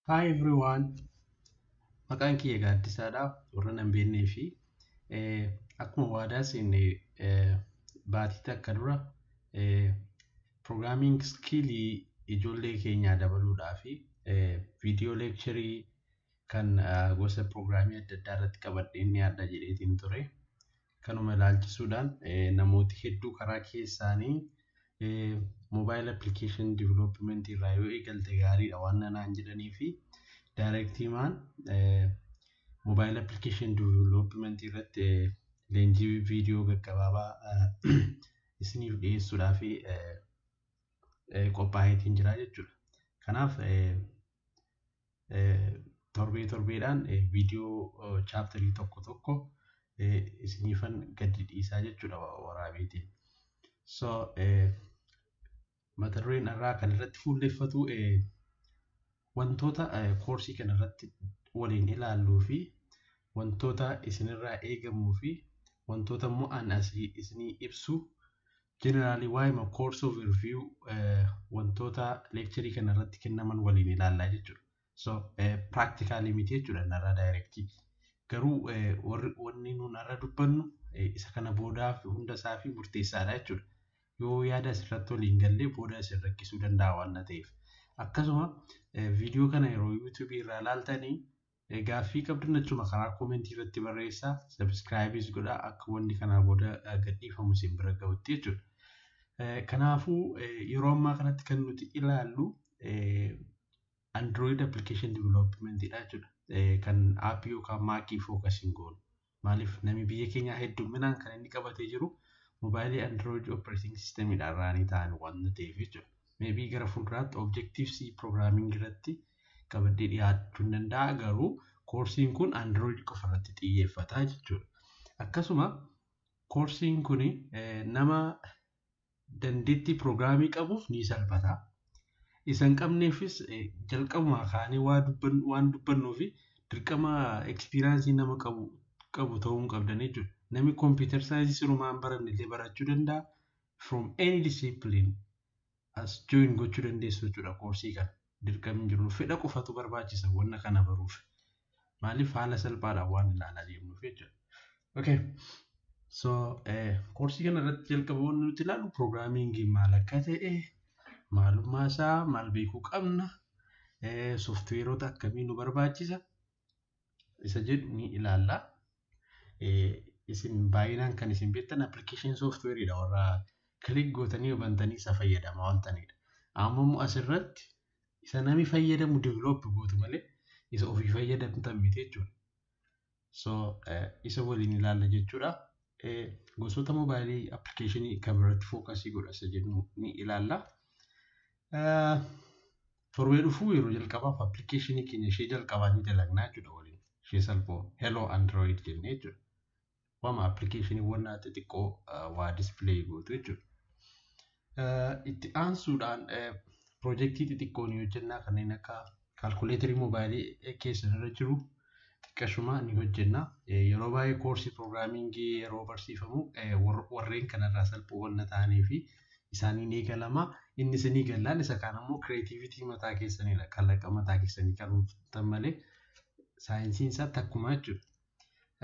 Hi everyone, maqaan kiyya Gaaddisaadha. Warra nan beeknee fi akkuma waadaa seenne baatii takka dura programming skillii ijoollee keenyaa dabaluudhaa fi viidiyoo leekcharii kan gosa programmii adda addaa irratti qabadheen dhiyaadha jedheetiin ture. Kanuma ilaalchisuudhaan namooti hedduu karaa keessaanii mobile application development irraa yoo eegalte gaariidha waan naan jedhanii fi directiimaan mobile application development irratti leenjii viidiyoo gaggabaabaa isiniif dhiyeessuudhaaf qophaa'eetiin jira jechuudha. Kanaaf torbee torbeedhaan viidiyoo chapterii tokko tokko isiniifan gadi dhiisaa jechuudha waraabeetiin. So mata dureen irraa kan irratti fuulleffatu wantoota koorsii kana irratti waliin ilaalluu fi wantoota isinirraa eegamuu fi wantoota immoo an asii isinii ibsu, generally waa'ee course overview, wantoota leekcharii kana irratti kennaman waliin ilaallaa jechuudha. So practically miti jechuudha narraa directii. Garuu warri wanni nuun irra dubbannu isa kana boodaaf hunda isaa fi murteessaadha jechuudha. Yoo yaada asirratti waliin gallee booda isin rakkisuu danda'a waan ta'eef. Akkasuma viidiyoo kana yeroo YouTubeii irraa ilaaltanii gaaffii qabdan achuma karaa commentii irratti barreessaa, subscribeis godhaa akka wanni kanaa booda gadhiifamu isin bira gahutti jechuudha. Kanaafuu yeroo ammaa kanatti kan nuti ilaallu Android application development dha jechuudha. Kan appii yookaan Macii focus hin goonu. Maaliif, namni biyya keenyaa hedduminaan kan inni qabatee jiru mobaayilii Android operating systemidhaan runii ta'an waan ta'eef jechuudha. Maybe gara fuulduraatti Objective C programming irratti qabadhee dhiyaachuu hin danda'a, garuu koorsiin kun Android qofa irratti xiyyeeffata jechuudha. Akkasuma koorsiin kun nama dandeettii programmii qabuuf ni salphata. Isa hin qabneefis jalqabumaa kaanee waan dubbannuu fi dirqama experienceii nama qabu ta'uu hin qabdan jechuudha. Namni computer scienceii sirumaa hin baranne illee barachuu danda'a. From any discipline as join gochuu dandeessu jechuudha koorsii kana. Dirqamni jiru fedha qofatu barbaachisa wanna kana baruuf. Maaliif, haala salphaadhaan waan ilaalaa deemnuuf jechuudha. Okay. So koorsii kana irratti jalqaba wanti nuti ilaallu programmingii maal akka ta'e, maalummaa isaa, maal beekuu qabna, sooftiweerota akkamii nu barbaachisa isa jedhu ni ilaalla. Isin baay'inaan kan isin beektan application sooftiweeriidha, warra click gootanii bantanii isa fayyadamaa ooltanidha. Amma immoo asirratti isa namni fayyadamu develop gootu malee isa ofii fayyadamtan miti jechuudha. So isa waliin ilaalla jechuudha. Gosoota mobaayilii applicationii kan irratti focusii godha isa jennu ni ilaalla. Torbee dhufuu yeroo jalqabaaf applicationii keenya ishee jalqabaa ni dalagnaa jechuudha waliin. Ishee salphoo Hello Android jennee jechuudha. Waama applicationiiwwan xixiqqoo waa display gootu jechuudha. Itti aansuudhaan piroojeektii xixiqqoo ni hojjennaa, kanneen akka calculatorii moobaayilii keessan irra jiru xiqqashuma ni hojjenna. Yeroo baay'ee koorsii programmingii yeroo barsiifamu warreen kanarraa salphoo wanna ta'anii fi isaaniin eegalama. Inni isinii gallaan isa kaan immoo creativity mataa keessaniidha. Kalaqa mataa keessanii kan hojjetan malee saayinsiin isaa takkuma jechuudha.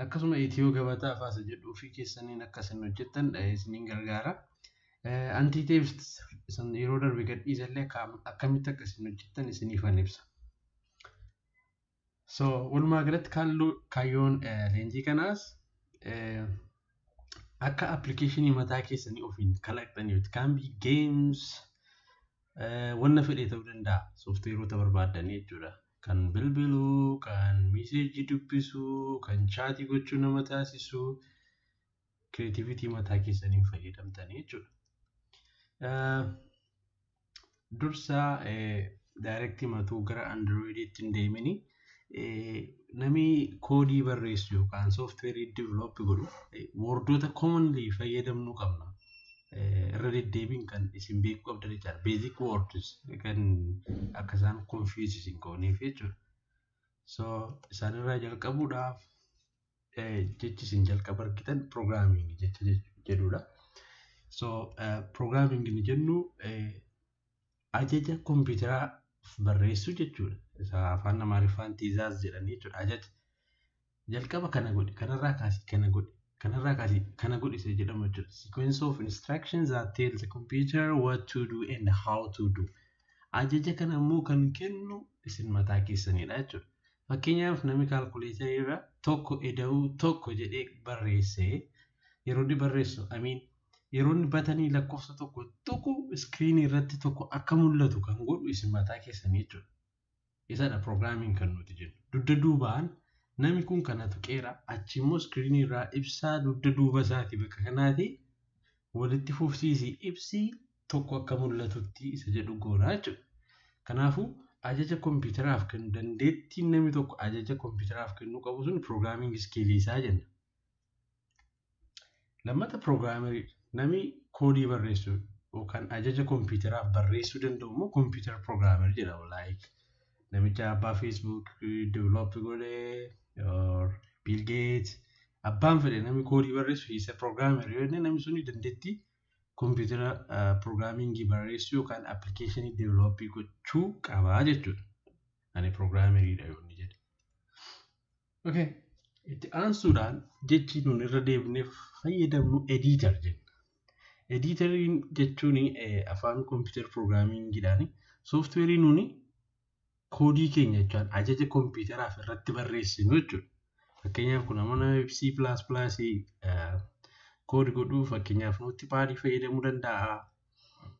Akkasuma Itiyoo gabataa faasa jedhu ofii keessaniin akka isin hojjettan isiniin gargaara. Anti-theft yeroo darbe gadhiisallee akkamitti akka isin hojjettan isiniifan ibsa. So walumaa galatti kaayyoon leenjii kanaas akka applicationii mataa keessanii ofiin kalaqxanii, it can be games, wanna fedhe ta'uu danda'a, sooftiweerota barbaadanii jechuudha. Kan bilbiluu, kan messageii dubbisuu, kan chatii gochuu nama taasisu, creativity mataa keessaniin fayyadamtanii jechuudha. Dursa directii matuu gara Androidiitti hin deemini, namni koodii barreessu yookaan sooftiweerii develop godhu wordoota commonly fayyadamnuu qabna. Irra deddeebiin kan isin beekuu qabdan jechaadha. Basic words kan akka isaan confuse isin gooneef jechuudha. So isaanirraa jalqabuudhaaf jechi isin jalqaba argitan programming jecha jedhudha. So programming ni jennu ajaja kompiitaraa Barreessuu jechuudha. Isa afaan Amaariffaan ትዕዛዝ jedhanii jechuudha. Ajaja. Jalqaba kana godhi, kanarraa kaasii kana godhi, kanarraa kaasii kana godhi isa jedhamu jechuudha. Sequence of instructions that tell the computer what to do and how to do. Ajaja kana immoo kan kennu isin mataa keessanidha jechuudha. Fakkeenyaaf, namni calculatorii irra tokko ida'uu tokko jedhee barreessee, yeroo inni barreessu, I mean, yeroo inni buttonii lakkoofsa tokko tuqu, screenii irratti tokko akka mul'atu kan godhu isin mataa keessanii jechuudha. Isadha programming kan nuti jennu. Dugda duubaan namni kun kana tuqeera, achi immoo screenii irraa ibsaa dugda duuba isaati bakka kanaati walitti fufsiisii ibsii tokko akka mul'atutti isa jedhu goona jechuudha. Kanaafuu ajaja kompiitaraaf kennu, dandeettiin namni tokko ajaja kompiitaraaf kennuu qabu sun programming skillii isaa jenna. Lammata programmerii, namni koodii barreessu yookaan ajaja kompiitaraaf barreessuu danda'u immoo computer programmer jedhama. Like namicha abbaa Facebook develop godhee or Bill Gates, abbaan fedhe namni koodii barreessu isa programmer yoo jenne, namni suni dandeettii kompiitara programmingii barreessuu yookaan applicationii developii gochuu qabaa jechuudha. Ani programmeriidha yoo inni jedhe. Okay. Itti aansuudhaan jechi nun irra deebinee fayyadamnu editor jenna. Editoriin jechuun afaan computer programmingiidhaan softwareii nuni koodii keenya jechaan ajaja kompiitaraaf irratti barreessinu jechuudha. Fakkeenyaaf, kun amma nama C++ code godhuu, fakkeenyaaf, Notepadii fayyadamuu danda'a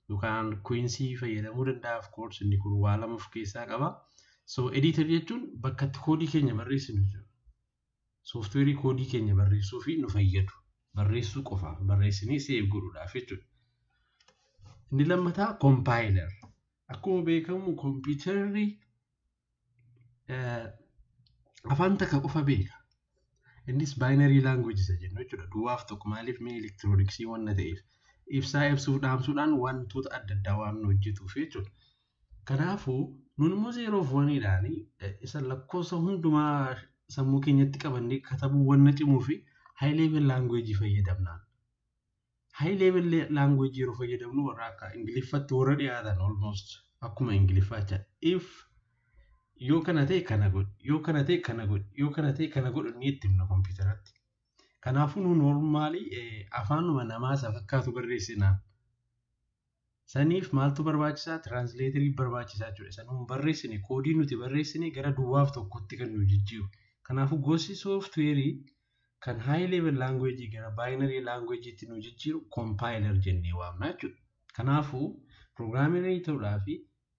yookaan Quincy fayyadamuu danda'a. Of course, inni kun waa lama of keessaa qaba. So editor jechuun bakka itti koodii keenya barreessinu jechuudha. Softwareii koodii keenya barreessuu fi nu fayyadu. Barreessuu qofaaf, barreessinee save godhuudhaaf jechuudha. Inni lammataa compiler. Akkuma beekamu kompiitarri afaan takka qofa beeka. Innis binary language isa jennu jechuudha. Duwwaaf tokko. Maaliif? Mee elektirooniksii wanna ta'eef. Ibsaa ibsuuf dhaamsuudhaan wantoota adda addaa waan nu hojjetuuf jechuudha. Kanaafuu nun immoo zeroof oneiidhaan isa lakkoofsa hundumaa sammuu keenyatti qabannee katabuu wanna cimuu fi high level language fayyadamna. High level language yeroo fayyadamnu warra akka Ingiliffatti warra dhiyaatan, almost akkuma Ingiliffaa jecha. If yoo kana ta'e kana godhi, yoo kana ta'e kana godhi, yoo kana ta'e kana godhu inni itti himna kompiitaratti. Kanaafuu nu normalii afaanuma namaa isa fakkaatu barreessinaan. Saniif maaltu barbaachisaa? Translatorii barbaachisaa jechuudha. Isa nuun barreessine, koodii nuti barreessine gara duwwaaf tokkotti kan nu jijjiiru. Kanaafuu gosi softwareii kan high level language gara binary languageetti nu jijjiiru compiler jennee waamna jechuudha. Kanaafuu programmerii ta'uudhaaf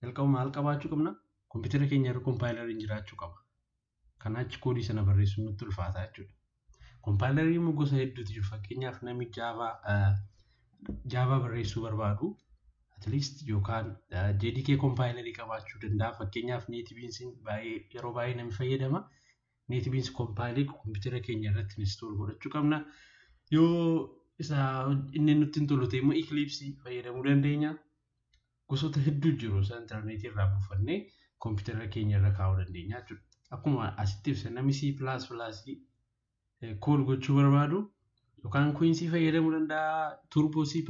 jalqaba maal qabaachuu qabna? Kompiitara keenya irra compileriin jiraachuu qaba. Kanaachi koodii sana barreessuun nutti ulfaata jechuudha. Compilerii immoo gosa hedduutu jiru. Fakkeenyaaf, namni Java barreessuu barbaadu at least yookaan JDK compilerii qabaachuu danda'a. Fakkeenyaaf, NetBeans baay'ee yeroo baay'ee namni fayyadama. NetBeans compilerii kompiitara keenya irratti install godhachuu qabna. Yoo isa inni nutti hin tolu ta'e immoo Eclipse fayyadamuu dandeenya. Gosoota hedduu jiru, isa intarneetii irraa buufannee kompiitara keenya irra kaa'uu dandeenya jechuudha. Akkuma asitti ibsa, namni C++ code gochuu barbaadu yookaan Quincy fayyadamuu danda'a, Turbo C++,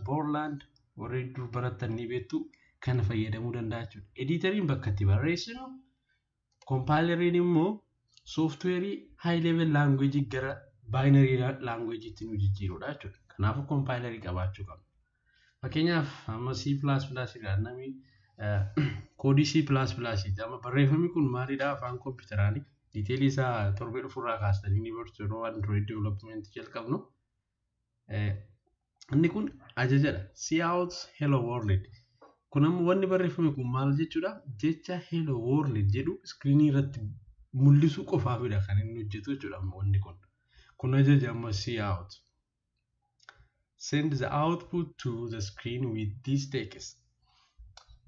Borland warri dur barattan ni beektu, kana fayyadamuu danda'a jechuudha. Editoriin bakka itti barreessinu, compileriin immoo softwareii high level language gara binary languageetti nu jijjiirudha jechuudha. Kanaafuu compilerii qabaachuu qabna. Fakkeenyaaf, amma C++ irraa namni koodii C++ amma barreeffamni kun maalidha afaan kompiitaraani? Detailii isaa torbee dhufurraa kaastanii ni bartu yeroo Android development jalqabnu. Inni kun ajajadha. Cout hello world. Kun ammoo wanni barreeffame kun maal jechuudha? Jecha "hello world" jedhu screenii irratti mul'isuu qofaafidha kan inni hojjetu jechuudha wanni kun. Kun ajaja amma cout. Send the output to the screen with this text.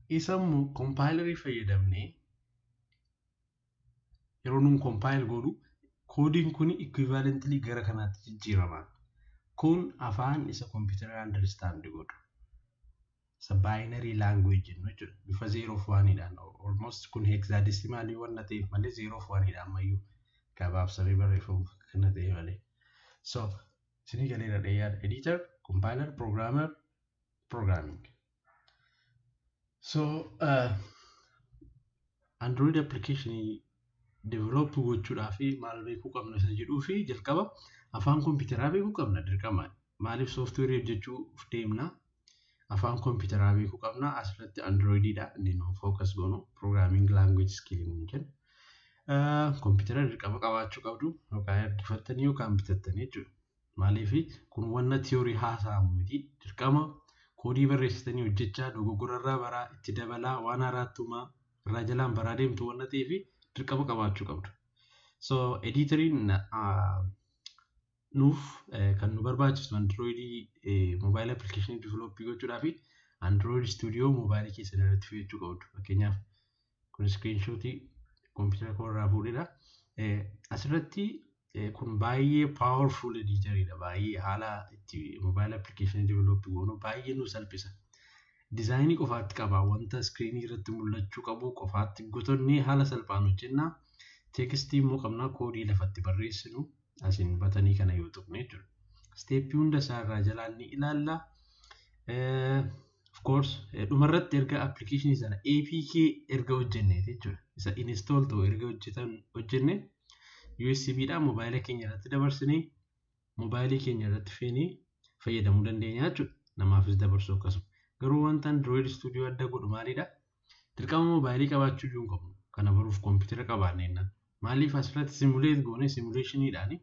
Isa immoo compilerii fayyadamnee yeroo nuun compile godhu, koodiin kun equivalently gara kanaatti jijjiirama. Kun afaan isa kompiitara understand godhu. Isa binary language jennu jechuudha. Bifa zeroof oneiidhaan, almost kun hexadecimalii wanna ta'eef malee, zeroof oneiidha ammayyuu gabaabsamee barreeffamu kana ta'e malee. So isinii galeera dheeyyaadha. Editor, compiler, programmer, programming. So Android application develop gochuudhaaf maal beekuu qabna isa jedhuu fi jalqaba afaan kompiitaraa beekuu qabna dirqama. Maaliif sooftiweerii hojjechuuf deemna? Afaan kompiitaraa beekuu qabna. Asirratti Androididha inni nu focus goonu programming language skill nu jenna. Kompiitara dirqama qabaachuu qabdu yookaan ergifattanii yookaan bitattanii jechuudha. Maaliif kun wanna tiyoorii haasa'amu miti dirqama koodii barreessitanii hojjechaa dogoggorarraa baraa itti dabalaa waan haaraatti uumaa irraa jalaan baraa deemtu wanna ta'eef dirqama qabaachuu qabdu. So editoriin nuuf kan nu barbaachisu Androidii mobile application develop gochuudhaaf Android Studio mobaayilii keessan irratti fe'achuu qabdu. Fakkeenyaaf kun screenshotii kompiitara koo irraa fuudhedha. Asirratti kun baay'ee powerful editoriidha. Baay'ee haala itti mobile application develop goonu baay'ee nu salphisa. Dizaayinii qofaatti qaba. Wanta iskiriinii irratti mul'achuu qabu qofaatti gotonnee haala salphaan hojjenna. Teekstii immoo qabna koodii lafatti barreessinu asiin batanii kana yoo tuqne jechuudha. Steeppii hunda isaa irraa jalaan ni ilaalla. Of course dhumarratti erga appilikeeshinii sana APK erga hojjenneeti jechuudha. Isa install ta'u erga hojjenne USB dhaan moobaayila keenya irratti dabarsinee moobaayilii keenya irratti feenee fayyadamuu dandeenya jechuudha. Namaafis dabarsuu akkasuma. Garuu wanta Android Studio adda godhu maalidha? Dirqama moobaayilii qabaachuu iyyuu hin qabnu. Kana baruuf kompiitara qabaanneenna. Maaliif asirratti simuleet goone simuleeshiniidhaani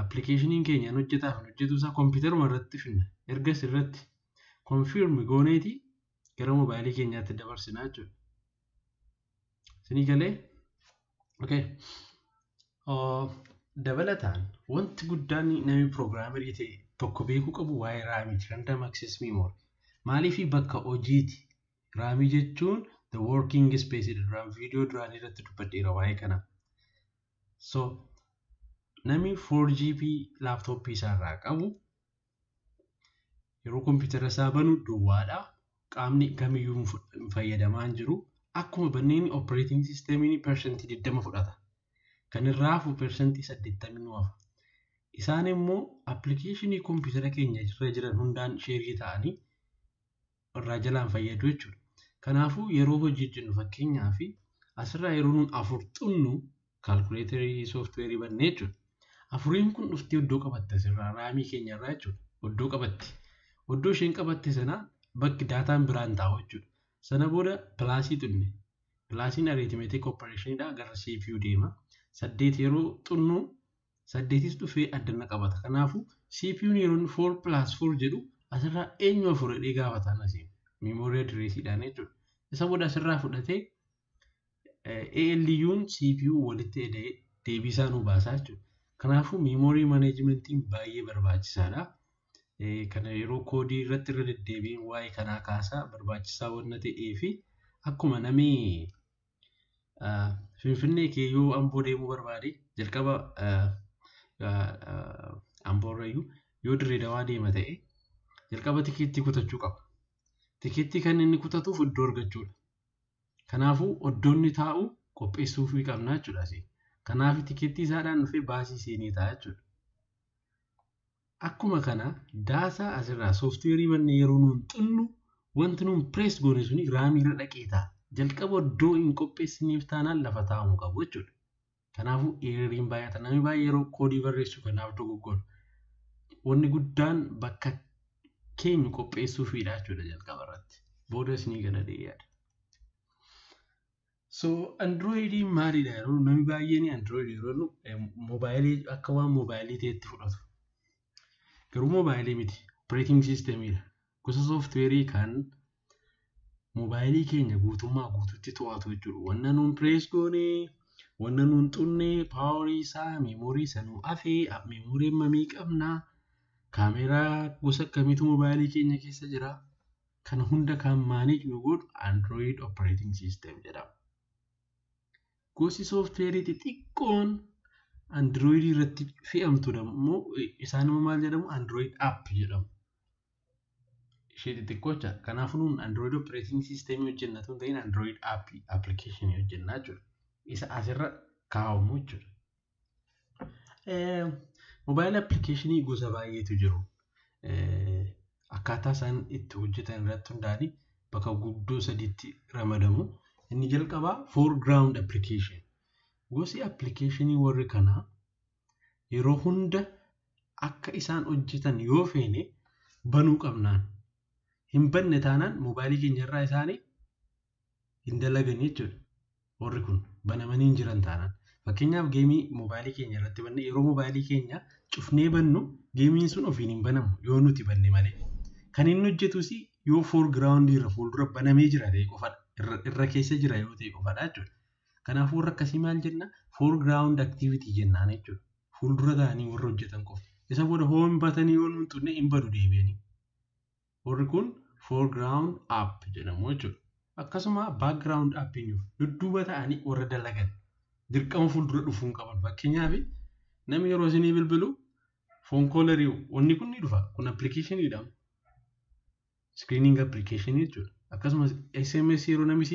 appilikeeshiniin keenyaan hojjetaaf hin hojjetu isaa kompiitaruma irratti finna. Ergas irratti konfirm gooneeti gara moobaayilii keenyaatti dabarsinaa jechuudha. Isinii galee? Okay. Dabalataan wanti guddaan namni piroogiraamerii ta'e tokko beekuu qabu waa'ee raamiiti. Random access memory. Maaliif bakka hojiiti? Raamii jechuun the working space duraan viidiyoo duraan irratti dubbadheera waa'ee kana. So namni 4GB laaptooppii isaa irraa qabu yeroo kompiitara isaa banu duwwaadha. Qaamni kamiyyuu hin fayyadamaa hin jiru. Akkuma banneen operating systemiin persentii 20 fudhata. Kan irraa hafu persentii 80 nu hafa. Isaan immoo appilikeeshinii kompiitara keenya irra jiran hundaan sheerii ta'anii irraa jalaan fayyadu jechuudha. Kanaafuu yeroo hojii hojjennu fakkeenyaaf asirraa yeroo nuun afur xunnu kaalkuleetarii sooftiweerii bannee jechuudha. Afuriin kun dhuftee iddoo qabatte asirraa raamii keenya irraa jechuudha. Iddoo qabatti. Iddoo isheen qabatte sana bakki daataan biraan taa'u jechuudha. Sana booda pilaasii xunne. Pilaasiin ariitimeetik opereeshiniidha gara CPU deema. 8 yeroo xunnu 8s dhufee addana qabata. Kanaafuu CPU'n yeroo 4 plus 4 jedhu asirraa eenyu afur jedhee gaafataan asiin. Meemoorii adireesiidhaan jechuudha. Isa booda asirraa fudhatee ALU'n CPU walitti hidhee deebiisaa nu baasaa jechuudha. Kanaafuu meemoorii maneejimentiin baay'ee barbaachisaadha. Kana yeroo koodii irratti irra deddeebiin waa'ee kanaa kaasaa barbaachisaa wanna ta'ee fi akkuma namni Finfinnee kee yoo Amboo deemuu barbaade jalqaba Amboorrayyuu yoo Dirree Dawaa deema ta'e jalqaba tikeettii kutachuu qaba. Tikeettii kan inni kutatuuf iddoo argachuudha. Kanaafuu iddoo inni taa'u qopheessuufii qabna jechuudha asii. Kanaaf tikeettii isaadhaan dhufee baasii seenee ta'a jechuudha. Akkuma kana daasaa asirraa sooftiweerii bannee yeroo nuun xunnu wanti nuun pirees goone suni raamii irra dhaqee ta'a. Jalqaba iddoo hin qopheessiniif taanaan lafa taa'amuu qabu jechuudha. Kanaafuu eerriin baay'ata. Namni baay'ee yeroo koodii barreessu kanaaf dogoggora. Wanni guddaan bakka keenyu qopheessuufiidha jechuudha jalqaba irratti. Booda isinii gala yaada. So Androidiin maalidha yeroo namni baay'een Android yeroo moobaayilii akka waan moobaayilii ta'etti fudhatu. Garuu moobaayilii miti. Operating systemiidha. Gosa sooftiweerii kan moobaayilii keenya guutummaa guututti to'atu jechuudha. Wanna nuun pirees goonee, wanna nuun xunne, paaworii isaa, meemoorii isa nuu hafee, meemoorii hammamii qabna, kaameraa gosa akkamiitu moobaayilii keenya keessa jira. Kana hunda kan maaneej nu godhu Android operating system jedhama. Gosi sooftiweerii xixiqqoon Android irratti fe'amtu immoo isaan immoo maal jedhamu Android app jedhamu. Ishee xixiqqoo jecha. Kanaafuu nuun Android operating system hojjenna tun ta'in Android app application hojjenna jechuudha. Isa asirra kaa'amu jechuudha. Moobaayil appilikeeshinii gosa baay'eetu jiru. Akkaataa isaan itti hojjetan irratti hundaa'anii bakka guddoo sadiitti ramadamu. Inni jalqabaa foreground application. Gosi applicationii warri kanaa yeroo hunda akka isaan hojjetan yoo feene banuu qabnaan. Hin banne taanaan moobaayilii keenya irraa isaanii hin dalagan jechuudha. Warri kun banamanii hin jiran taanaan. Fakkeenyaaf geemii moobaayilii keenya irratti banne yeroo moobaayilii keenya cufnee bannu geemiin sun ofiin hin banamu yoo nuti banne malee. Kan inni hojjetus yoo foreground irra fuuldura banamee jira ta'e qofadha. Irra keessa jira yoo ta'e qofadha jechuudha. Kanaafuu warra akkasii maal jenna? Foreground activity jennaan jechuudha. Fuuldura ta'anii warra hojjetan qofa. Isa booda hoo hin batanii yoo nuun xunne hin badu deebi'anii. Warri kun foreground app jedhamu jechuudha. Akkasuma background app dudduuba ta'anii warra dalagan dirqama fuuldura dhufuu hin qaban. Fakkeenyaaf namni yeroo isinii bilbilu phone caller wanni kun ni dhufa. Kun appilikeeshiniidha. Screening application jechuudha. Akkasumas SMS yeroo namni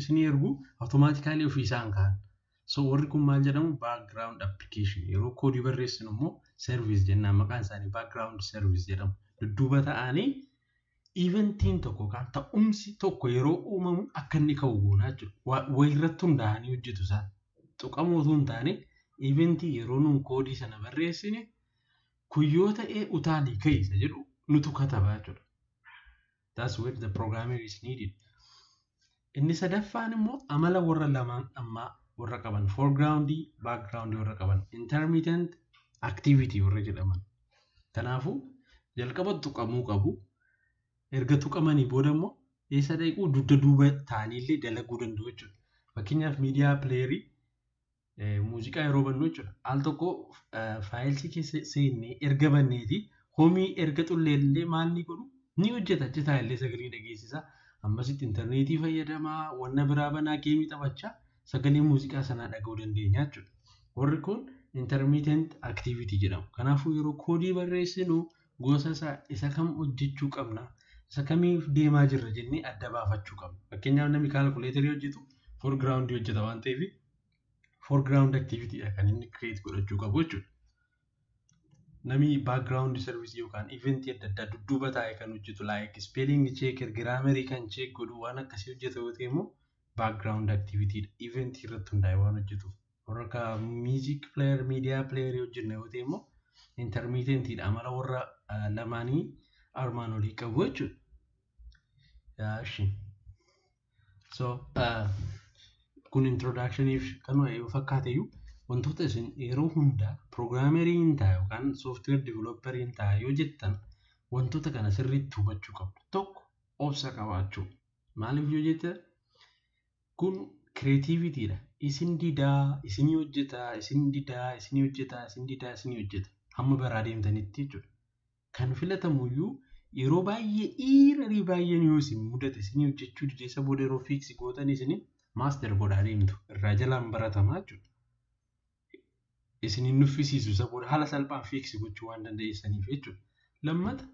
isinii ergu automatically ofii isaan ka'an. So warri kun maal jedhamu background application. Yeroo koodii barreessinu immoo service jennaan maqaan isaanii background service jedhamu. Dudduuba ta'anii eventiin tokko yookaan ta'umsi tokko yeroo uumamu akka inni ka'u goonaa jechuudha. Wayirratti hundaa'anii hojjetu isaan. Tuqamoo osoo hin taane eventii yeroo nuun koodii sana barreessine kun yoo ta'e utaalii ka'i isa jedhu nutu kataba jechuudha. That's where the programmer is needed. Inni sadaffaan immoo amala warra lamaan ammaa warra qaban foreground background warra qaban intermittent activity warra jedhaman. Kanaafuu jalqaba tuqamuu qabu. Erga tuqamanii booda immoo eessa dhaquu dugda duuba ta'aniillee dalaguu danda'u jechuudha. Fakkeenyaaf media playerii muuziqaa yeroo bannu jechuudha. Al tokko filesii keessa seennee erga banneeti hoomii erga xulleellee maal ni godhu ni hojjeta achi taa'ellee sagalee dhageessisa. Ammasitti intarneetii fayyadamaa wanna biraa banaa geemii taphachaa sagalee muuziqaa sanaa dhaga'uu dandeenya jechuudha. Warri kun intermittent activity jedhamu. Kanaafuu yeroo koodii barreessinu gosa isaa isa kam hojjechuu qabna isa kamiif deemaa jirra jennee adda baafachuu qabna. Fakkeenyaaf namni kaalkuleetarii hojjetu foreground hojjeta waan ta'eef foreground activity dha kan inni create godhachuu qabu jechuudha. Namni background service yookaan eventii adda addaa dudduuba taa'e kan hojjetu like spelling checker, grammarii kan check godhu waan akkasii hojjetu yoo ta'e immoo background activity dha. Eventii irratti hundaa'e waan hojjetuuf. Warra akka music player, media player hojjenna yoo ta'e immoo intermittent dha. Amala warra lamaanii armaan olii qabu jechuudha. Yaashi. So kun introductioniif kanuma yoo fakkaate iyyuu wantoota isin yeroo hundaa programmerii hin ta'a yookaan software developerii hin ta'a yoo jettan wantoota kana sirriitti hubachuu qabdu. Tokko obsa qabaachuu. Maaliif yoo jette kun creativitydha. Isin didaa, isinii hojjetaa, isin didaa, isinii hojjetaa, isin didaa, isinii hojjeta. Hamma baraa deemtanitti jechuudha. Kan filatamuyyuu yeroo baay'ee errorii baay'een yoo isin mudate isinii hojjechuu dide isa booda yeroo fix gootan isin master godhaa deemtu. Irraa jalaan baratamaa jechuudha. Isinin nuffisiisu isa booda haala salphaan fix gochuu waan dandeessaniif jechuudha. Lammata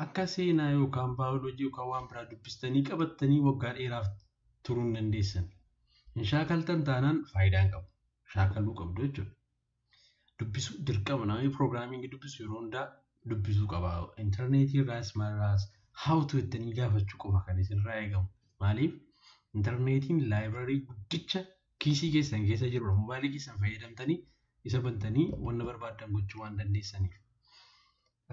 akka seenaa yookaan baayoloojii yookaan waan biraa dubbistanii qabattanii waggaa dheeraaf turuu hin dandeessan. Hin shaakaltan taanaan faayidaa hin qabu. Shaakaluu qabdu jechuudha. Dubbisuu dirqama namni programmingii dubbisu yeroo hundaa dubbisuu qaba. Intarneetii irraas maalirraas how to jettanii gaafachuu qofa kan isinirraa eegamu. Maaliif intarneetiin library guddicha kiisii keessan keessa jirudha. Moobaayilii keessan fayyadamtanii isa bantanii wanna barbaaddan gochuu waan dandeessaniif.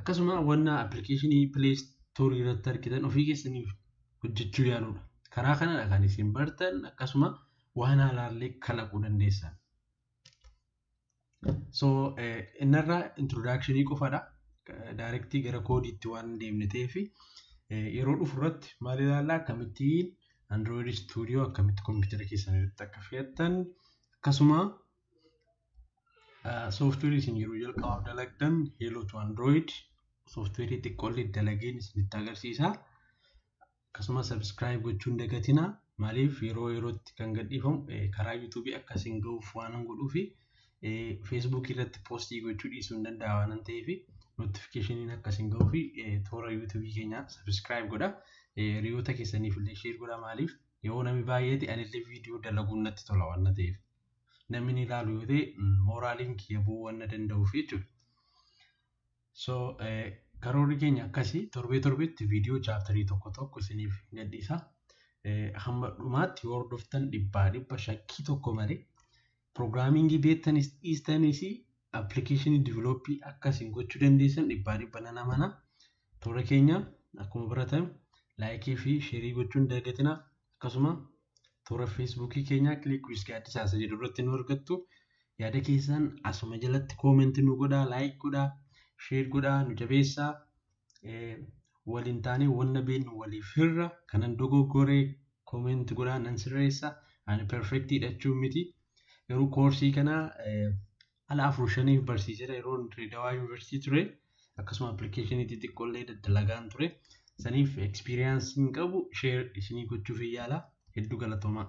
Akkasuma wanna appilikeeshinii Play Storeii irratti argitan ofii keessaniif hojjechuu yaaluudha. Karaa kanadha kan isin bartan akkasuma waan haaraallee kalaquu dandeessan. So innarraa introductionii qofadha. Directii gara koodiitti waan deemne ta'eef yeroo dhufu irratti maal ilaallaa akkamittiin Android Studio akkamitti kompiitara keessan irratti akka fe'attan akkasuma sooftiweerii isin yeroo jalqabaaf dalagdan Hello to Android sooftiweerii xiqqoollee dalageen isinitti agarsiisa. Akkasuma subscribe gochuun dagatinaa maaliif yeroo yerootti kan gadhiifamu karaa yuutuubii akka isin gahuuf waan godhuufi feesbuukii irratti postii gochuu dhiisuu hin danda'a waan ta'eef notificationiin akka isin gahuufi toora yuutuubii keenyaa subscribe godha. Hiriyoota keessaniif illee share godha maaliif yoo namni baay'ate anillee viidiyoo dalaguun natti tola waan ta'eef. Namni ni ilaalu yoo ta'e mooraaliin kiyya bu'uu waan danda'uuf jechuudha. So karoorri keenya akkasii torbee torbeetti viidiyoo chapterii tokko tokko isiniif gadhiisa. Hamma dhumaatti yoo hordoftan 100% shakkii tokko malee programmingii beektanis dhiistanis applicationii developii akkasiin gochuu dandeessan 100% nan amana. Toora keenya akkuma baratame likeii fi shareii gochuun dagatinaa. Akkasuma toora Facebookii keenyaa Click with Gaaddisaa isa jedhu irratti nu argattu. Yaada keessan asuma jalatti commentii nu godhaa, like godhaa, share godhaa, nu jabeessaa. Waliin taanee wanna beeknu waliif hirra. Kanan dogoggoree commentii godhaa, nan sirreessa. Ani perfectiidha jechuun miti. Garuu coursii kana ala afur shaniif barsiiseera yeroo Dirreedawaa Yuunivarsiitii ture. Akkasuma applicationii xixiqqoollee daddalagaan ture. Saniif experienceiin qabu share isinii gochuuf yaala. Hedduu galatoomaa.